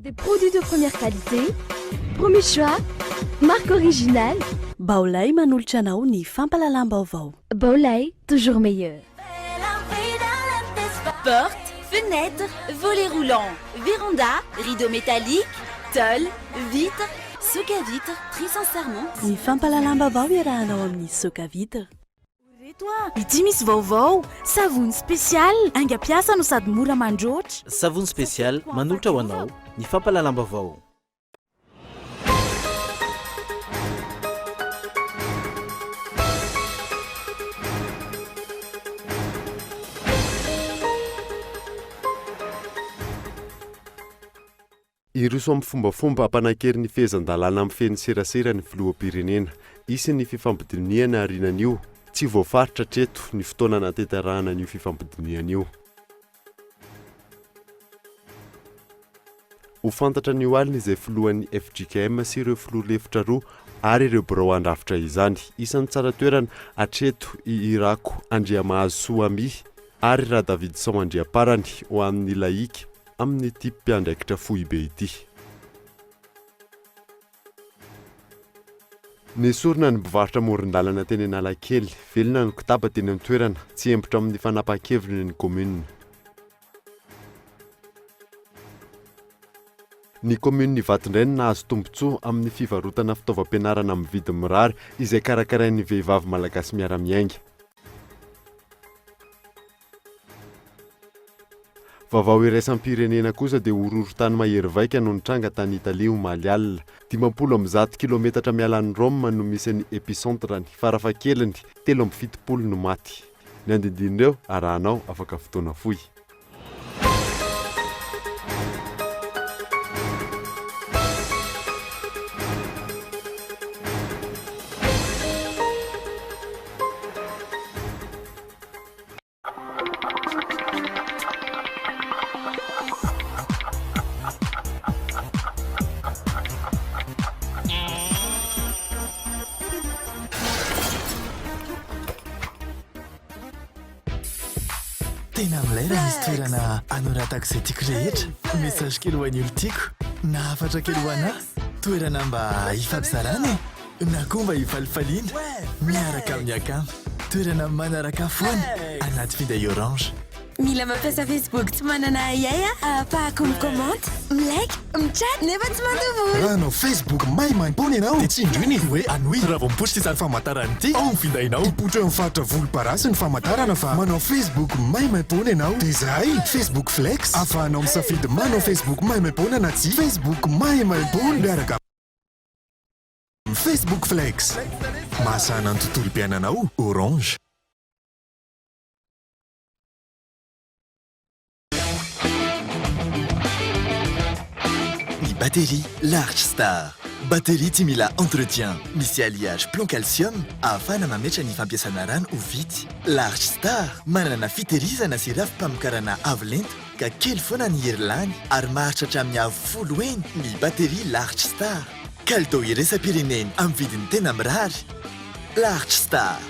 Des produits de première qualité, premier choix, marque originale. Baolai manolotra anao ny fampahalalam-baovao. Baolai, toujours meilleur. Porte, fenêtre, volet roulant, véranda, rideau métallique, tôle, vitre, soca vitre, très sincèrement. Ny fampahalalam-baovao iarahanao amin'ny Soca Vitre. Reto a! Ity misy vaovao! Savony spécial, haingam-piasa no sady mora mandroatra. Savony spécial manolotra ho anao ny fampahalalam-baovao. Hiroso amin'ny fombafomba hampanan-kery ny fehezan-dalàna mifehy ny serasera ny filoham-pirenena. Hisy ny fifampidinihana aorianan'io. Tsy voafaritra hatreto ny fotoana hanatanterahana an'io fifampidinihana io. Ho fantatra anio alina izay filohan'ny fjkm sy ireo filoha lefitra roa ary ireo birao handrafitra izany. Isan'ny tsara toerana hatreto i Irako Andriamahazosoa Amy ary Radavidson Andriamparany ho an'ny lahika. amin'ity mpiandraikitra foibe ity. Nesorina ny mpivarotra amoron-dalana teny Analakely, velona ny kotaba teny an-toerana, tsy hembotra amin'ny fanapahan-keviny ny kaominina. Ny kaominin'i Ivato indray no nahazo tombontsoa amin'ny fivarotana fitaovam-pianarana amin'ny vidiny mirary izay karakarain'ny Vehivavy Malagasy Miara-Miainga. Vaovao iraisam-pirenena kosa dia horohorontany mahery vaika no nitranga tany Italia omaly alina. 150 kilometatra miala an'i Rome no misy ny epicentre-ny, farafahakeliny, 73 no maty. Ny andinindin'ireo arahanao afaka fotoana fohy. Tena milay raha misy toerana anoratako izay tiako rehetra. Message kely ho an'ny olon-tiako, na hafatra kely ho anà. Toerana mba hifampizarana e! Na koa mba hifalifaliana miaraka amin'ny akama. Toerana manaraka foana anaty finday Orange. Mila mampiasa Facebook tsy manana ahiahy aho ahafahako mi-comment, mi-like, mi-chat nefa tsy mandoa vola. Raha hanao Facebook maimaimpoana ianao dia tsindrio ny hoe Anohy raha vao mipoitra ity sary famantarana ity ao amin'ny findainao. Hipoitra eo amin'ny faritra volomparasy ny famantarana fa manao Facebook maimaimpoana ianao. Dia izay! Facebook Flex, ahafahanao misafidy manao Facebook maimaimpoana na tsia. Facebook maimaimpoana miaraka amin'ny Facebook Flex. Mahasahana ny tontolom-piainanao, Orange. Ny batterie Large Star. Batterie tsy mila entretien, misy alliage plomb calcium ahafahana mametra ny fampiasana rano ho vitsy. Large Star manana fitehirizana sy rafi-pamokarana avo lenta ka kely foana ny hery lany ary maharitra hatramin'ny avo folo heny ny batterie Large Star. Kalitao iraisam-pirenena amin'ny vidiny tena mirary. Large Star.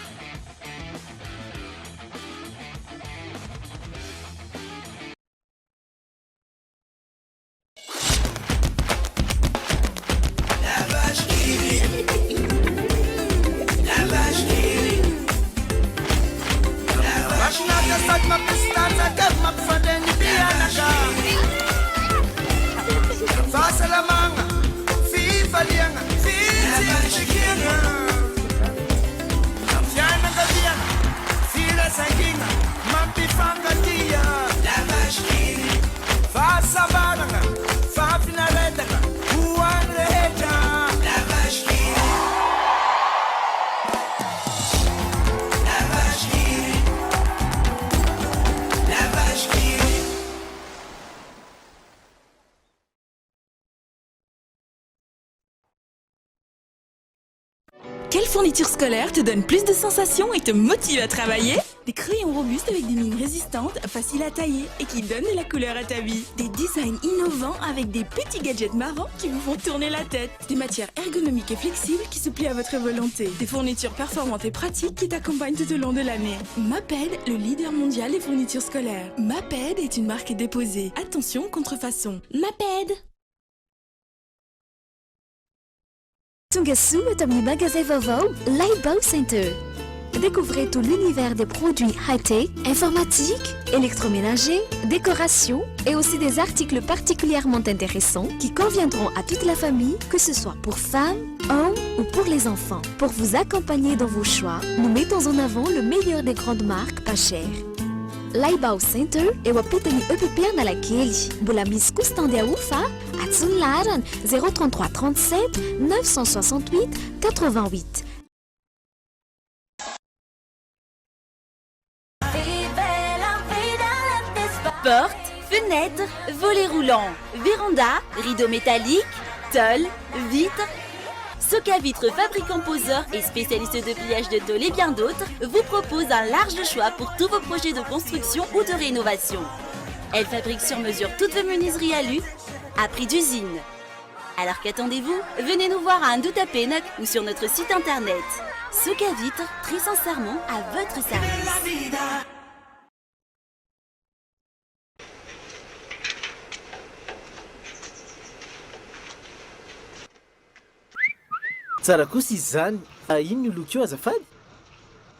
Quelle fourniture scolaire te donne plus de sensations et te motive à travailler Des crayons robustes avec des mines résistantes, faciles à tailler et qui donnent de la couleur à ta vie. Des designs innovants avec des petits gadgets marrants qui vous font tourner la tête. Des matières ergonomiques et flexibles qui se plient à votre volonté. Des fournitures performantes et pratiques qui t'accompagnent tout au long de l'année. Maped, le leader mondial des fournitures scolaires. Maped est une marque déposée. Attention, contrefaçon. Maped! Tonga soa eto amin'ny magazay vaovao Laibao Center. Découvrez tout l'univers des produits high-tech, informatiques, électroménagers, décoration et aussi des articles particulièrement intéressants qui conviendront à toute la famille, que ce soit pour femmes, hommes ou pour les enfants. Pour vous accompagner dans vos choix, nous mettons en avant le meilleur des grandes marques pas chères. Laibao Center eo ampitan'ny EPP Analakely. Mbola misy koa stand ahofa antsoy ny laharana 033 37 968 88. Porte, fenêtre, volet roulant, véranda, rideau métallique, tôle, vitre. Socavitre, fabricant poseur et spécialiste de pliage de tôle et bien d'autres, vous propose un large choix pour tous vos projets de construction ou de rénovation. Elle fabrique sur mesure toutes vos menuiseries alu à prix d'usine. Alors qu'attendez-vous? Venez nous voir à Andohatapenaka ou sur notre site internet. Socavitre, très sincèrement à votre service. Tsara kosa izy izany. Inona io loko io azafady?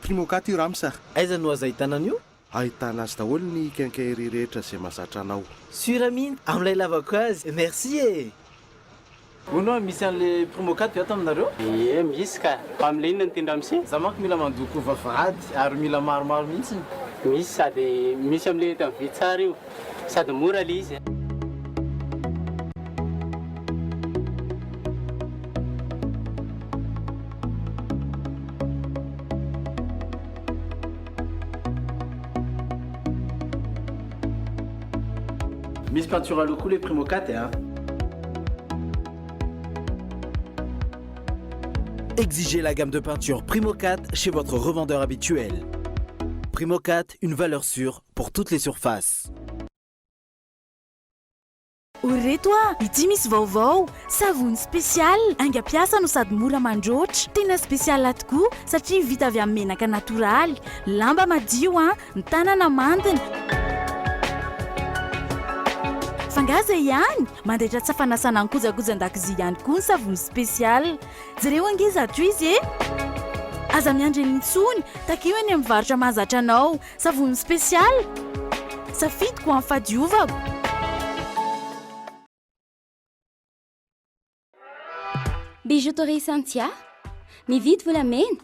Primocat io Ramsa. Aiza no azo ahitana an'io? Ahitana azy daholo ny quincaillerie rehetra izay mahazatra anao. Sûr mihitsy amin'ilay lavako azy. Merci e! Hono hoa misy an'le Primocat ve ato aminareo? Ie misy ka! Fa amin'le inona no tian ramose? Za manko mila mandoko vavahady ary mila maromaro mihitsiny. Misy sady misy amin'le eto amin'ny vy tsara io sady mora le izy. Misy peinture à l'eau koa le Primocat a. Exigez la gamme de peinture Primocat chez votre revendeur habituel. Primocat, une valeur sûre pour toutes les surfaces. O reto a! Ity misy vaovao! Savony spécial, haingam-piasa no sady mora mandroatra. Tena spécial tokoa satria vita avy amin'ny menaka natoraly. Lamba madio an, ny tanana mandina. F'angaha izay ihany? Mandaitra tsy fanasana ny kojakoja an-dakozia ihany koa ny savony spécial. Jereo ange izato izy e! Aza miandry ela intsony, takio eny amin'ny varotra mahazatra anao. Savony spécial, safidiko amin'ny fahadiovako. Bijouterie Santia, mividy volamena,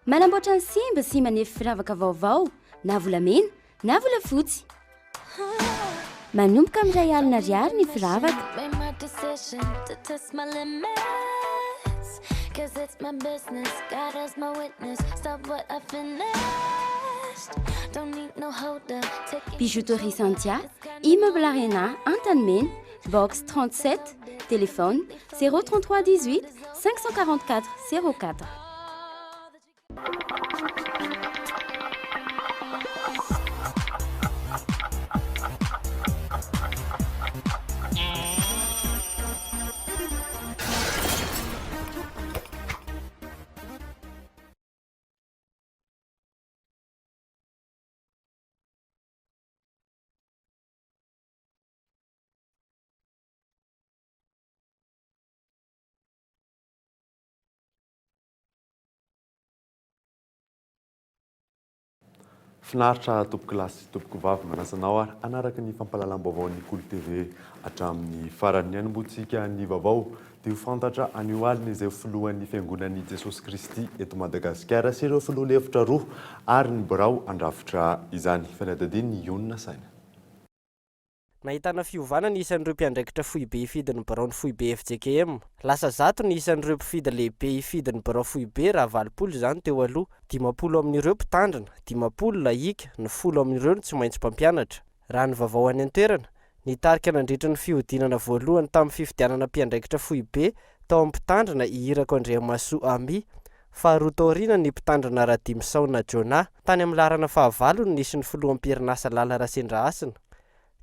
manamboatra ny simba sy manefy firavaka vaovao na volamena na volafotsy. Manomboka amin'ny 1 alina ariary ny firavaka. Bijouterie Santia, Immeuble Arena, Antanimena, box 37, téléphone 033 18 544 04. Finaritra tompokolahy sy tompokovavy manasa anao ary hanaraka ny fampahalalam-baovaon'ny Kolo TV hatramin'ny farany. Ny hanombohantsika ny vaovao dia ho fantatra anio alina izay ho filohan'ny Fiangonan'i Jesosy Kristy eto Madagasikara sy ireo filoha lefitra roa ary ny birao handrafitra izany. Fanadihadian'i Ionona Saina. Nahitana fiovana ny isan'ireo mpiandraikitra foibe hifidy ny biraon'ny foibe fjkm. Lasa 100 ny isan'ireo mpifidy lehibe hifidy ny birao foibe raha 80 izany teo aloha. 50 amin'ireo mpitandrina, 50 lahika, ny 10 amin'ireo no tsy maintsy mpampianatra. Raha ny vaovao any an-toerana, nitarika nandritra ny fihodinana voalohany tamin'ny fifidianana mpiandraikitra foibe tao amin'ny mpitandrina i Irako Andriamahasoa Amy. Faharoa taoriana ny mpitandrina Radimisaona Jonah. Tany amin'ny laharana fahavalo no nisy ny filoham-pirinasa Lala Rasendrahasina.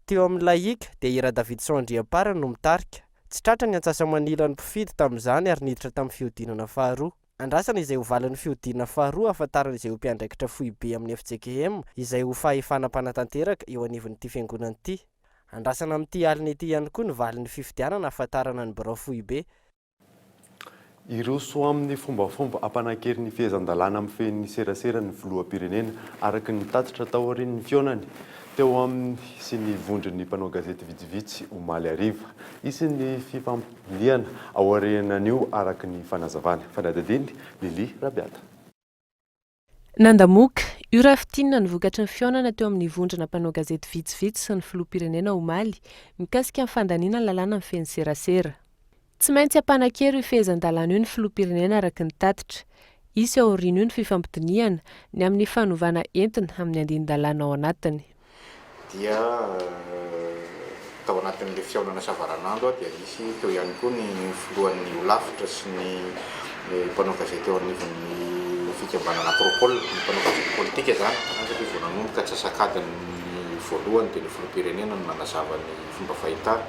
Teo amin'ny lahika dia i Radavidson Andriamparany no mitarika. Tsy tratra ny antsasa-manilan'ny mpifidy tamin'izany ary niditra tamin'ny fihodinana faharoa. Andrasana izay ho valin'ny fihodinana faharoa ahafantarana izay ho mpiandraikitra foibe amin'ny fjkm izay ho fahefana mpanatanteraka eo anivon'ity fiangonana ity. Andrasana amin'ity alina ity ihany koa ny valin'ny fifidianana ahafantarana ny birao foibe. Hiroso amin'ny fombafomba hampanan-kery ny fehezan-dalàna mifehy ny serasera ny filoham-pirenena, araka ny tatitra taorian'ny fihaonany teo aminy sy ny vondron'ny mpanao gazety vitsivitsy omaly hariva. Hisy ny fifampidinihana aorianan'io, araka ny fanazavana. Fanadihadian'i Lily Rabiata. Nandamoaka io raha fintinina ny vokatry ny fihaonana teo amin'ny vondrona mpanao gazety vitsivitsy sy ny filoham-pirenena omaly mikasika ny fandaniana ny lalàna mifehy ny serasera. Tsy maintsy hampanan-kery io fehezan-dalàna io ny filoham-pirenena araka ny tatitra. Hisy aorian'io ny fifampidinihana ny amin'ny fanovana entina amin'ny andinin-dalàna ao anatiny. dia tao anatin'ilay fihaonana savaranando dia nisy teo ihany koa ny filohan'ny holafitra sy ny mpanao gazety eo anivon'ny fikambanana Acropole, ny mpanao gazety politika izany, satria vao nanomboka antsasak'adiny voalohany dia ny filoham-pirenena no nanazava ny fomba fahitany.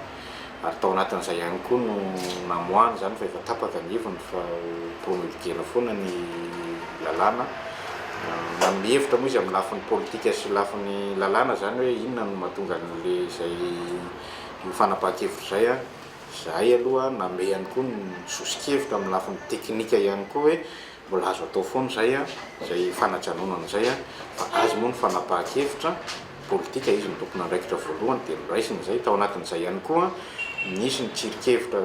Ary tao anatin'izay ihany koa no namoahany izany fa efa tapaka ny heviny fa ho promulguer-na foana ny lalàna. Nanome hevitra moa izy amin'ny lafiny politika sy lafiny lalàna izany hoe inona no mahatonga an'ilay izay io fanapahan-kevitra izay. Izahay aloha nanome ihany koa ny soso-kevitra amin'ny lafiny teknika ihany koa hoe Mbola azo atao foana izay izay fanajanonana izay fa azy moa ny fanapahan-kevitra politika, izy no tompon'andraikitra voalohany dia noraisiny izay. Tao anatin'izay ihany koa nisy ny tsirin-kevitra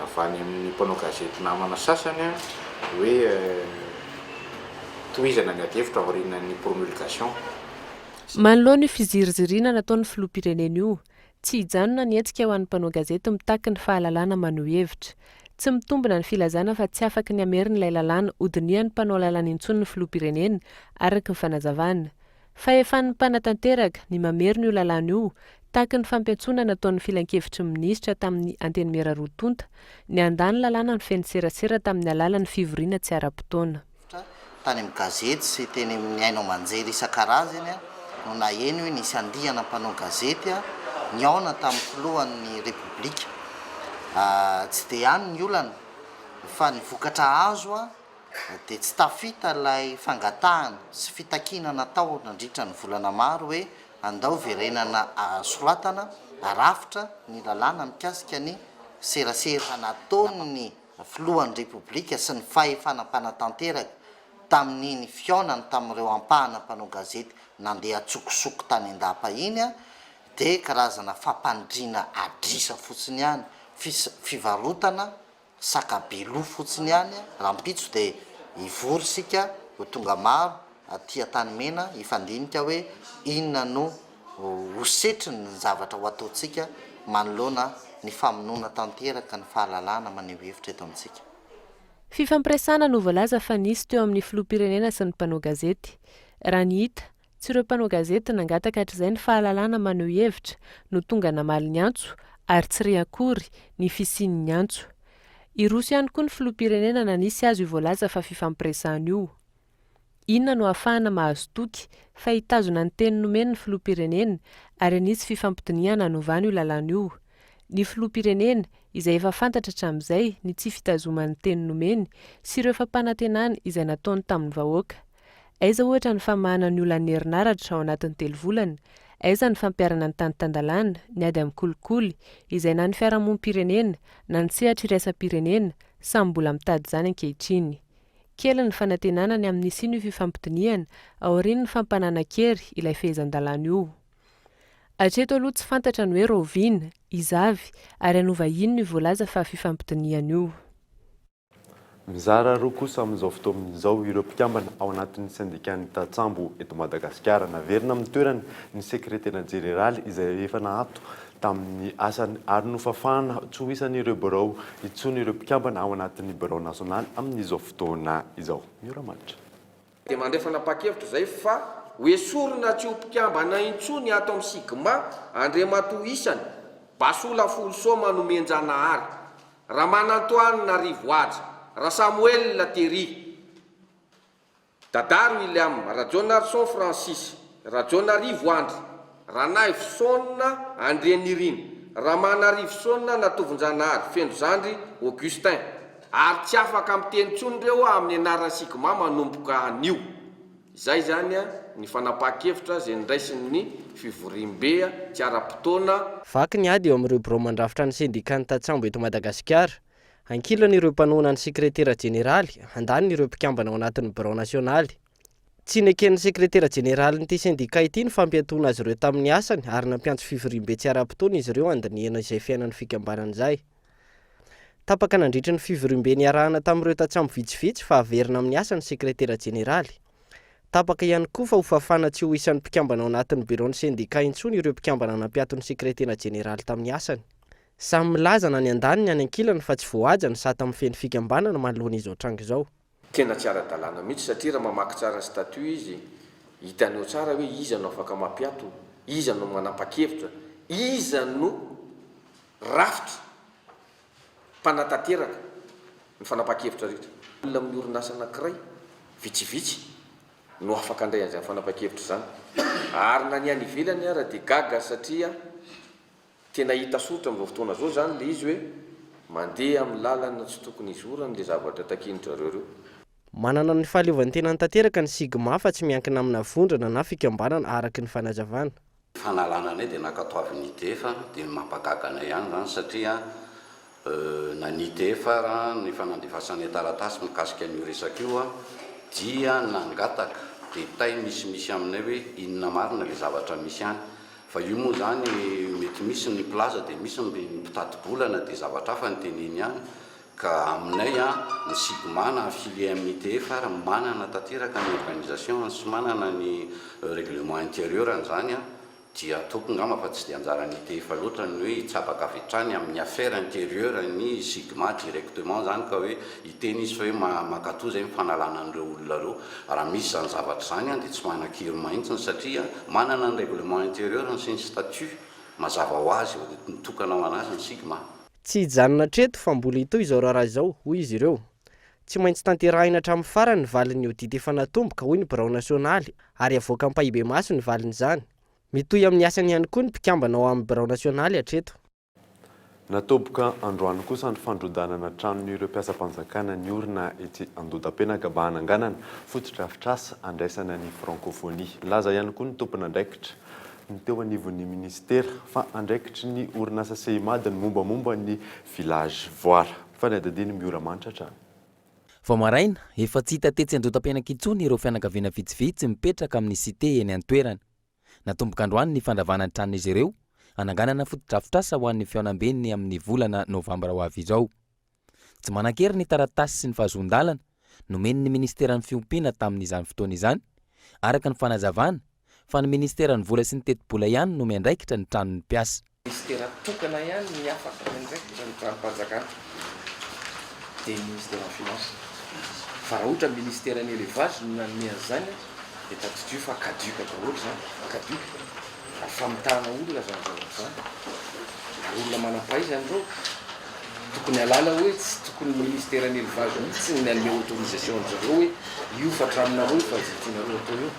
avy any amin'ny mpanao gazety namana sasany hoe tohizana ny adihevitra aorianan'ny promulgation. Manoloana io fiziriziriana nataon'ny filoham-pirenena io, Tsy hijanona ny hetsika ho an'ny mpanao gazety mitaky ny fahalalana maneho hevitra. Tsy mitombina ny filazana fa tsy afaky ny hamerina ilay lalàna hodinihan'ny mpanao lalàna intsony ny filoham-pirenena, araka ny fanazavana. Fahefan'ny mpanatanteraka ny mamerina io lalàna io, tahaky ny fampiantsoana nataon'ny filankevitry ny minisitra tamin'ny antenimiera roa tonta, ny handany lalàna mifehy ny serasera tamin'ny alalan'ny fivoriana tsy ara-potoana. Hevitra tany amin'ny gazety sy teny amin'ny haino aman-jery isan-karazany no naheno hoe nisy andiana mpanao gazety nihaona tamin'ny filohan'ny Repoblika. Tsy dia any ny olana fa ny vokatra azo dia tsy tafita ilay fangatahana sy fitakiana natao nandritra ny volana maro hoe andao verenana soratana arafitra ny lalàna mikasika ny serasera nataon'ny Filohan'ny Repoblika sy ny fahefana mpanatanteraka tamin'iny fihaonany tamin'ireo ampahana mpanao gazety nandeha an-tsokosoko tany an-dapa iny dia karazana fampandriana adrisa fotsiny ihany, fivarotana saka be loha fotsiny ihany, rahampitso dia hivory isika ho tonga maro aty Antanimena hifandinika hoe inona no ho setriny ny zavatra ho ataontsika manoloana ny famonoana tanteraka ny fahalalahana maneho hevitra eto amintsika. Fifampiresahana no voalaza fa nisy teo amin'ny filoham-pirenena sy ny mpanao gazety. Raha ny hita, tsy ireo mpanao gazety nangataka hatrizay ny fahalalahana maneho hevitra no tonga namaly ny antso ary tsy re akory ny fisian'ny antso. Hiroso ihany koa ny filoham-pirenena na nisy aza io voalaza fa fifampiresahana io. Inona no ahafahana mahazo toky fa hitazona ny teny nomeny ny filoham-pirenena ary hanisy fifampidinihana hanovana io lalàna io? Ny filoham-pirenena, izay efa fantatra hatramin'izay ny tsy fitazomany ny teny nomeny sy ireo fampanantenana izay nataony tamin'ny vahoaka. Aiza ohatra ny famahana ny olan'ny herinaratra ao anatin'ny telo volana? Aiza ny fampiharana ny tany tan-dalàna, ny ady amin'ny kolikoly, izay na ny fiarahamonim-pirenena na ny sehatra iraisam-pirenena samy mbola mitady izany ankehitriny? Kely ny fanantenana ny amin'ny hisian'io fifampidinihana aorian'ny fampananan-kery ilay fehezan-dalàna io. Hatreto aloha tsy fantatra ny hoe rahoviana, iza avy ary hanova inona io voalaza fa fifampidinihana io. Mizara roa kosa amin'izao fotoana izao ireo mpikambana ao anatin'ny sendikan'ny tantsambo eto Madagasikara. Naverina amin'ny toerany ny sekretera jeneraly izay efa naato tamin'ny asany ary nofafana tsy ho isan'ireo birao intsony ireo mpikambana ao anatin'ny birao nasionaly amin'izao fotoana izao. Miora Manitra. Dia mandray fanapahan-kevitra izay fa ho esorina tsy ho mpikambana intsony ato amin'ny Sigma Andriamatoa isany, Basola Folosoa Manomenjanahary, Ramanantoanina Rivohaja, Rasamoelina Thierry. Dadary William, Rajaonarison Francis, Rajaonarivo Andry, Ranaivoson Andrianirina, Ramanarivson Natovonjanahary, Fenozandry Augustin. Ary tsy afaka miteny intsony ireo amin'ny anaran'ny Sigma manomboka anio. Izay izany ny fanapahan-kevitra izay noraisin'ny fivoriambe tsy ara-potoana. Vaky ny ady eo amin'ireo birao mandrafitra ny sendikan'ny tantsambo eto Madagasikara. Ankilany ireo mpanohana ny sekretera jeneraly, andaniny ireo mpikambana ao anatin'ny birao nasionaly. Tsy neken'ny sekretera jeneralin'ity sendika ity ny fampiatoana azy ireo tamin'ny asany ary nampiantso fivoriambe tsy ara-potoana izy ireo handinihana izay fiainan'ny fikambanana izay. Tapaka nandritry ny fivoriambe niarahana tamin'ireo tantsambo vitsivitsy fa haverina amin'ny asa ny sekretera jeneraly. Tapaka ihany koa fa hofafana tsy ho isan'ny mpikambana ao anatin'ny biraon'ny sendika intsony ireo mpikambana nampiato ny sekretera jeneraly tamin'ny asany. Samy milaza na ny andaniny any ankilany fa tsy voahaja ny sata mifehy ny fikambanana manoloana izao tranga izao. Tena tsy ara-dalàna mihitsy satria raha mamaky tsara ny statut izy, hitany ao tsara hoe iza no afaka mampiato, iza no manapa-kevitra, iza no rafitra mpanatanteraka ny fanapahan-kevitra rehetra. Olona amin'ny orinasa anankiray vitsivitsy no afaka handray an'izany fanapahan-kevitra izany. Ary na ny any ivelany ara dia gaga satria tena hita soritra amin'izao fotoana izao izany ilay izy hoe mandeha amin'ny lalana tsy tokony hizorany ilay zavatra takian-dry zareo ireo. Manana ny fahaleovantenany tanteraka ny Sigma fa tsy miankina amina vondrona na fikambanana araka ny fanazavana. Fanalana anay dia nankatoavin'ny ITF dia mampagaga anay ihany izany satria na ny ITF ara ny fanandefasanay taratasy mikasika an'io resaka io dia nangataka détail misimisy aminay hoe inona marina ilay zavatra misy any fa io moa izany mety misy ny mpilaza dia misy ny mpitati-bolana dia zavatra hafa ny teneny any Ka aminay an, ny Sigma na affilié amin'ny ITF ary manana tanteraka ny organisation-ny sy manana ny règlement intérieur-ny izany an, dia ataoko ngamba fa tsy dia anjaran'ny ITF loatra ny hoe hitsabaka avy hatrany amin'ny affaire intérieure ny Sigma directement izany ka hoe hiteny izy fa hoe mankatoa izay ny fanalana an'ireo olona ireo. Raha misy izany zavatra izany an, dia tsy manan-kery mahintsiny satria manana ny règlement intérieur-ny sy ny statut mazava ho azy mitokana ho an'azy ny Sigma. Tsy hijanona hatreto fa mbola hitohy izao raharaha izao, hoy izy ireo. Tsy maintsy tanterahina hatramin'ny farany ny valin'ny audit efa natomboka, hoy ny birao nasionaly, ary havoaka ampahibemaso ny valin'izany. Mitohy amin'ny asany ihany koa ny mpikambana ao amin'ny birao nasionaly hatreto. Natomboka androany kosa ny fandrodanana tranon'ireo mpiasam-panjakana niorina etsy Andodapenaka mba hananganana fotodrafitrasa handraisana ny Frankôfônia. Nilaza ihany koa ny tompon'andraikitra ny teo anivon'ny minisitera fa andraikitry ny orinasa Seimad ny mombamomba ny Village Voara. Fanadihadian'i Miora Manitra hatrany. Vao maraina, efa tsy hita tetsy Andotapenaka intsony ireo fianakaviana vitsivitsy mipetraka amin'ny cité eny an-toerana. Natomboka androany ny fandravana ny tranon'izy ireo, hananganana fotodrafitrasa ho an'ny fihaonamben'ny amin'ny volana novambra ho avy izao. Tsy manan-kery ny taratasy sy ny fahazoan-dalana nomen'ny minisiteran'ny Fiompiana tamin'izany fotoana izany, araka ny fanazavana, fa ny minisiteran'ny Vola sy ny Tetibola ihany no miandraikitra ny tranon'ny mpiasa. Minisitera tokana ihany ny afaka miandraikitra ny tranom-panjakana dia ny minisiteran'ny Finance. Fa raha ohatra minisiteran'ny Elevage no nanome an'izany dia tadidio fa caduc daholo izany, caduc. Ary famitahana olona izany zavatra izany. Ary olona manam-pahaizana ireo. Tokony halala hoe tsy tokony ny ministeran'ny élevage mihitsy no nanome autorisation an-dry zareo hoe io fa tranonareo io fa izay tianareo atao eo.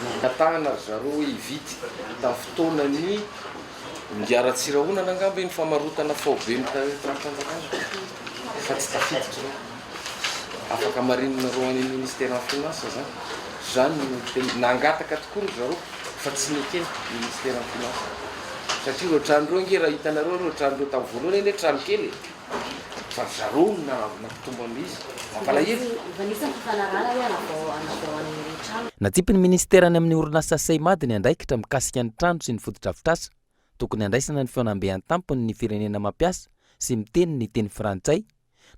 Nangatahana ry zareo hoe hividy tamin'ny fotoanan'ny Ingahy Ratsirahonana angamba iny famarotana faobe ny tranom-panjakana fa tsy tafiditra ireo. Afaka marininareo any amin'ny ministeran'ny finance izany. Izany no tena nangataka tokoa ry zareo fa tsy nekena ny ministeran'ny finance. Satria ireo trano ireo ange raha hitanareo ireo trano ireo tamin'ny voalohany anie trano kely e. Fa ry zareo no nampitombo an'ilay izy. Mampalahelo. Efa nisy ny fifanarahana hoe hanavao hanavao an'ireo trano. Natsipin'ny minisitera any amin'ny orinasa Seimad ny andraikitra mikasika ny trano sy ny fotodrafitrasa tokony handraisana ny fihaonambe an-tampony ny firenena mampiasa sy miteny ny teny frantsay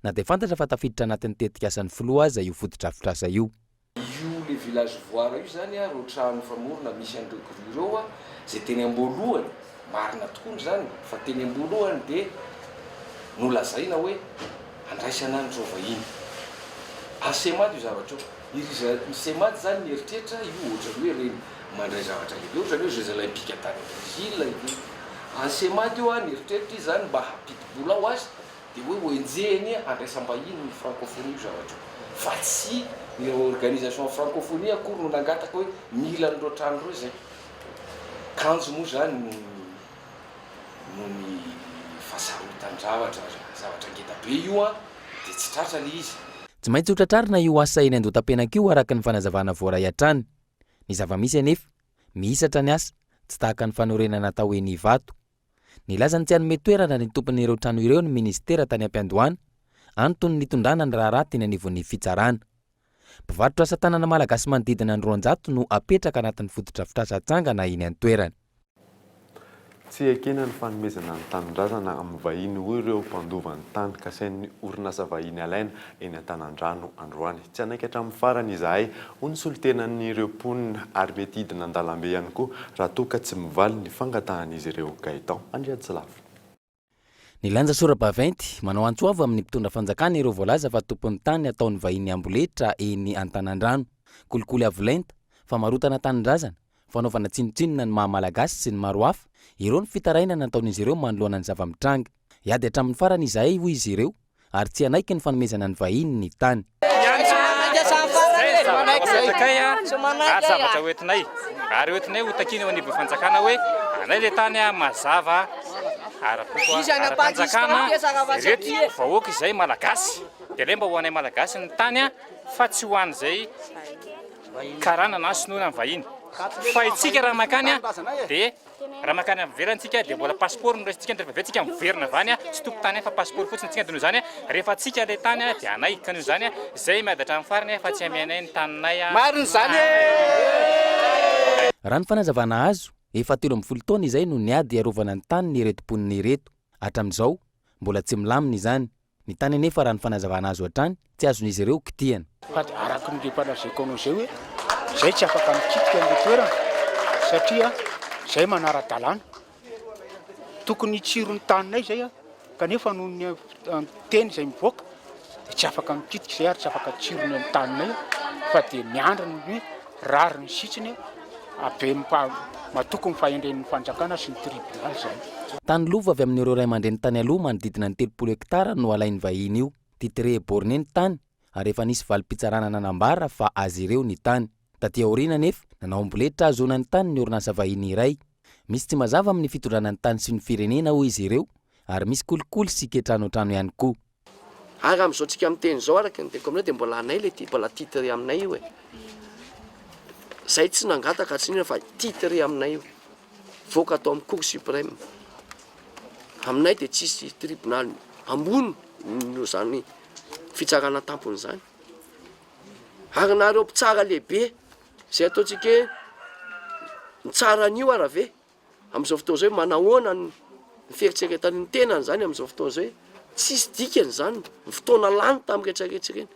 na dia fantatra fa tafiditra anatin'ny tetikasan'ny filoha aza io fotodrafitrasa io. Io le village voara io zany a, reo trano famorona misy an'ireo grue reo a, zay teny amboalohany, marina tokoa zany fa teny amboalohany de nolazaina hoe andraisana an'ireo vahiny. Any Semad io zavatra io. Iry za, ny Semad zany mieritreritra io ohatran'ny hoe ireny mandray zavatra lehibe ohatran'ny hoe jeux olympiques tany Brésil ireny. Any Semad io a, nieritreritra izy zany mba hampidi-bola ho azy Dia hoe ho enjehiny handraisam-bahiny ny francophonie io zavatra io. Fa tsy ny organisation francophonie akory no nangataka hoe mila an'ireo trano ireo izay. Kanjo moa izany noho ny noho ny fahasarotan-javatra, zavatra ngeda be io an, dia tsy tratra ilay izy. Tsy maintsy ho tratrarina io asa eny Andohatapenaka io araka ny fanazavana voaray hatrany. Ny zava-misy anefa, mihisatra ny asa, tsy tahaka ny fanorenana atao eny Ivato. Nilaza ny tsy hanome toerana ny tompon'ireo trano ireo ny minisitera tany am-piandohana, Antony nitondrana ny raharaha teny anivon'ny fitsarana. Mpivarotra asa tanana malagasy manodidina ny 200 no apetraka anatin'ny fotodrafitrasa hatsangana eny an-toerana. Tsy ekena ny fanomezana ny tanindrazana amin'ny vahiny hoy ireo mpandova ny tany kasain'ny orinasa vahiny alaina eny Antanandrano androany. Tsy hanaiky hatramin'ny farany izahay hoy ny solontenan'ireo mponina ary mety hidina an-dalambe ihany koa raha toa ka tsy mivaly ny fangatahan'izy ireo. Gaëtan Andriantsilavo. Nilanja sora-baventy, manao antso avo amin'ny mpitondra fanjakana ireo voalaza fa tompon'ny tany ataon'ny vahiny amboletra eny Antanandrano. Kolikoly avo lenta, famarotana tanindrazana, fanaovana tsinontsinona ny maha Malagasy sy ny maro hafa, ireo ny fitarainana nataon'izy ireo manoloana ny zava-mitranga. Hiady hatramin'ny farany izahay, hoy izy ireo, ary tsy hanaiky ny fanomezana ny vahiny ny tany. Izay ny zavatra apetrakay ary zavatra hoentinay. Ary hoentinay ho takiana eo anivon'ny fanjakana hoe anay ilay tany mazava ara-poko ara-panjakana ireto vahoaka izay malagasy. Dia aleo mba ho anay malagasy ny tany fa tsy ho an'izay karana na sinoa na ny vahiny. Fa itsika raha mankany dia Raha mankany amin'ny ivelany tsika dia mbola passeport no raisintsika dia rehefa avy eo tsika miverina avy any tsy tompon-tany fa passeport fotsiny tsika dia noho izany rehefa antsika ilay tany dia anay ka noho izany izay miady hatramin'ny farany fa tsy amianay ny taninay. Marina izany e! Raha ny fanazavana azo, efa 13 taona izay no niady hiarovana ny taniny ireto mponina ireto. Hatramin'izao, mbola tsy milamina izany. Ny tany anefa raha ny fanazavana azo hatrany, tsy azon'izy ireo kitihana. Fa dia araka ny efa lazaiko anao izay hoe izay tsy afaka mikitika an'ilay toerana satria izay manara-dalàna. Tokony hitsiro ny taninay izay kanefa noho ny teny izay mivoaka dia tsy afaka mikitika izay ary tsy afaka tsirony amin'ny taninay fa dia miandry ny rariny sitsiny Abe matoky ny fahendren'ny fanjakana sy ny tribonaly izany. Tany lova avy amin'ireo ray aman-dreny tany aloha manodidina ny 30 hektara no alain'ny vahiny io. Titré borné ny tany ary efa nisy valim-pitsarana nanambara fa azy ireo ny tany. Taty aoriana anefa, nanao amboletra hahazoana ny tany ny orinasa vahiny iray. Misy tsy mazava amin'ny fitondrana ny tany sy ny firenena hoy izy ireo ary misy kolikoly sy kiantranoantrano ihany koa. Ary amin'izao tsika miteny izao araka ny teniko aminao dia mbola anay ilay ti- mbola titre aminay io e. Zay tsy nangataka tsy n'inona fa titre aminay io. Voaka atao amin'ny cour suprême. Aminay dia tsisy tribunal ambony noho izany fitsarana tampony izany. Ary na ireo mpitsara lehibe izay ataontsika hoe mitsara an'io ara ve? Amin'izao fotoana izao hoe manahoana ny fieritreretany ny tenany izany amin'izao fotoana izao hoe tsisy dikany izany ny fotoana lany tamin'ny rehetra rehetra ireny,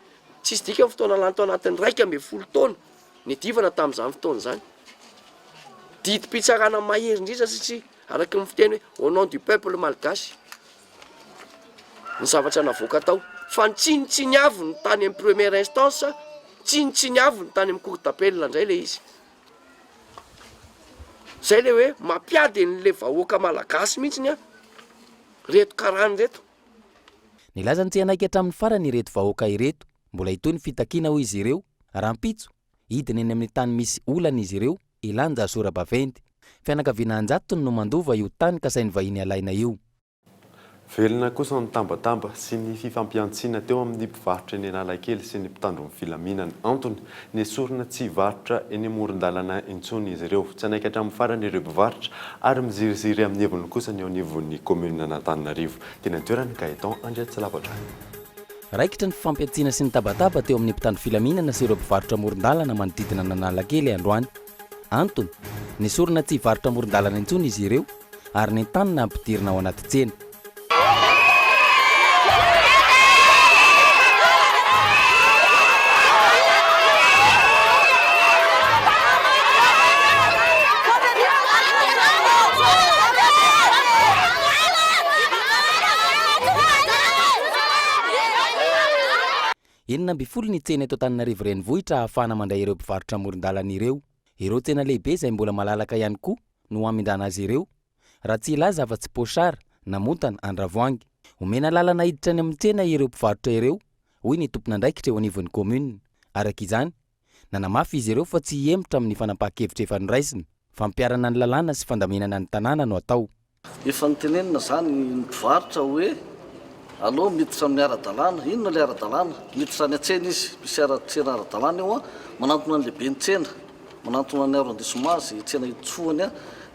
tsisy dikany ny fotoana lany tao anatin'ny 11 taona niadivana tamin'izany fotoana izany. Didim-pitsarana mahery indrindra satria araka ny fiteny hoe au nom du peuple malgache ny zavatra navoaka tao fa ny tsinontsiniaviny tany amin'ny première instance, tsinontsiniaviny tany amin'ny cour d'appel indray ilay izy. Zay le hoe mampiady an'le vahoaka malagasy mihitsiny an, reto karana reto. Nilaza ny tsy hanaiky hatramin'ny farany ireto vahoaka ireto. Mbola hitohy ny fitakiana hoy izy ireo, rahampitso, hidina eny amin'ny tany misy olana izy ireo hilanja sora-baventy. Fianakaviana an-jatony no mandova io tany kasain'ny vahiny halaina io. Velona kosa ny tambatamba sy ny fifampihantsiana teo amin'ny mpivarotra eny Analakely sy ny mpitandro ny filaminana. Antony, nesorina tsy hivarotra eny amoron-dalana intsony izy ireo. Tsy hanaiky hatramin'ny farany ireo mpivarotra ary miziriziry amin'ny heviny kosa ny eo anivon'ny kaomininan'Antananarivo. Teny an-toerana, Gaëtan Andriantsilavo hatrany. Raikitra ny fifampihantsiana sy ny tabataba teo amin'ny mpitandro filaminana sy ireo mpivarotra amoron-dalana manodidina an'Analakely androany. Antony, nesorina tsy hivarotra amoron-dalana intsony izy ireo ary nentanina hampidirina ao anaty tsena. 16 ny tsena eto Antananarivo Renivohitra ahafahana mandray ireo mpivarotra amoron-dalana ireo. Ireo tsena lehibe izay mbola malalaka ihany koa no hamindrana azy ireo, raha tsy hilaza afa-tsy Pochard, Namontana, Andravoahangy. Omena lalana hiditra any amin'ny tsena ireo mpivarotra ireo, hoy ny tompon'andraikitra eo anivon'ny kaominina. Araka izany, nanamafy izy ireo fa tsy hihemotra amin'ny fanapahan-kevitra efa noraisina. Fampiharana ny lalàna sy fandaminana ny tanàna no atao. Efa notenenina izany ny mpivarotra hoe aleo miditra amin'ny ara-dalàna. Inona ilay ara-dalàna? Miditra any an-tsena izy, misy ara tsena ara-dalàna eo an, manantona ny lehiben'ny tsena, manantona ny arrondissement izay tsena itsofohany an,